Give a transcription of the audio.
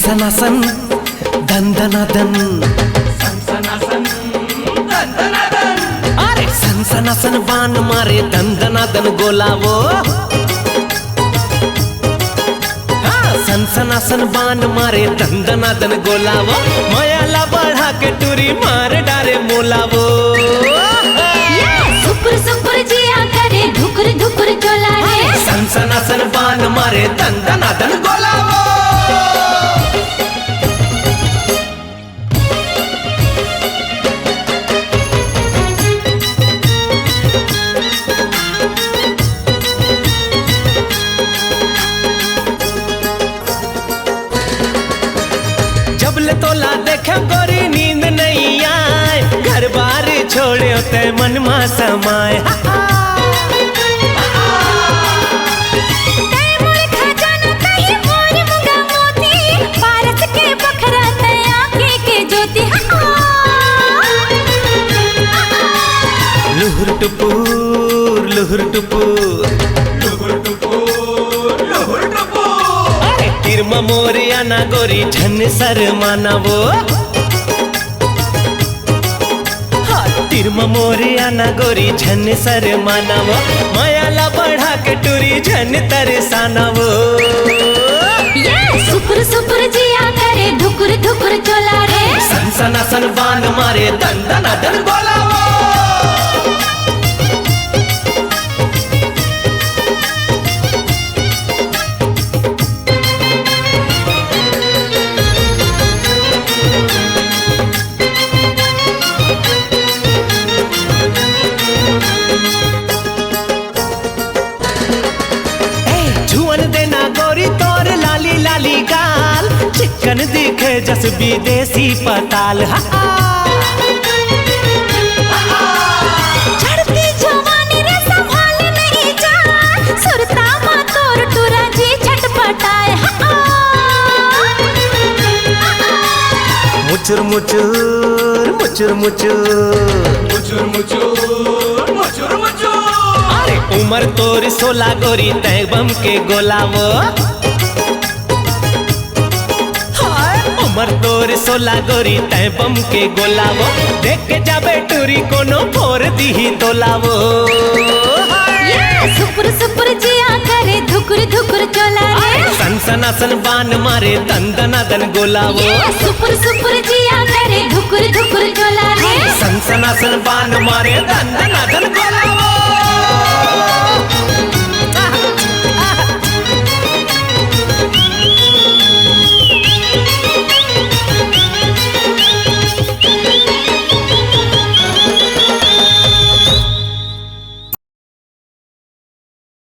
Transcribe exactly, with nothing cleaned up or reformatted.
सनासन दन दनादन। सनसनासन दन दनादन। अरे सनसनासन बान मारे दन दनादन गोला वो। हाँ, सनसनासन बान मारे दन दनादन गोला वो। मया ला बढ़ा के टूरी मार डारे मोला वो। ये सुपुर सुपुर जिया करे धुकुर धुकुर चोला रे। सनसनासन बान मारे दन दनादन गोला वो। जब ले तोला देखे गोरी नींद नहीं आए, घर बार छोड़े ते मन मा समाए। तै मोर खजाना, तै मोर मुंगा मोती, पारस के बखरा, तै आँखी के ज्योति। हाँ। लुहुर टुपुर, लुहुर टुपुर। लुहुर टुपुर, लुहुर टुपुर। अरे, तीर म मोर आना गोरी झन शर्माना वो। हाँ, तीर म मोर आना गोरी झन शर्माना वो। मया ला बढ़ा के टूरी झन तरसाना वो। ये सुपुर सुपुर जिया करे धुकुर धुकुर चोला रे। सनसनासन बान मारे दन दनादन गोला वो। ए, छुअन देना गोरी तोर लाली लाली गाल, चिकन दिखे जस विदेशी पताल। हा। झड़ती जवानी रे संभाल नहीं जान, सुरता मा तोर टुरा जी छटपटाए। हाँ। मुचुर मुचुर, मुचुर मुचुर। मुचुर मुचुर, मुचुर मुचुर। अरे उमर तोर सोला गोरी तै बम के गोला वो। हाय, उमर तोर सोला गोरी तै बम के गोला वो। देख के जाबे टूरी कोनो फोर दीही तोला वो। ये सुपुर सुपुर जिया करे धुकुर धुकुर चोला रे। सनसनासन बान मारे दन दनादन गोला वो। ये सुपुर सुपुर जिया करे धुकुर धुकुर चोला रे। सनसनासन बान मारे दन दनादन गोला वो।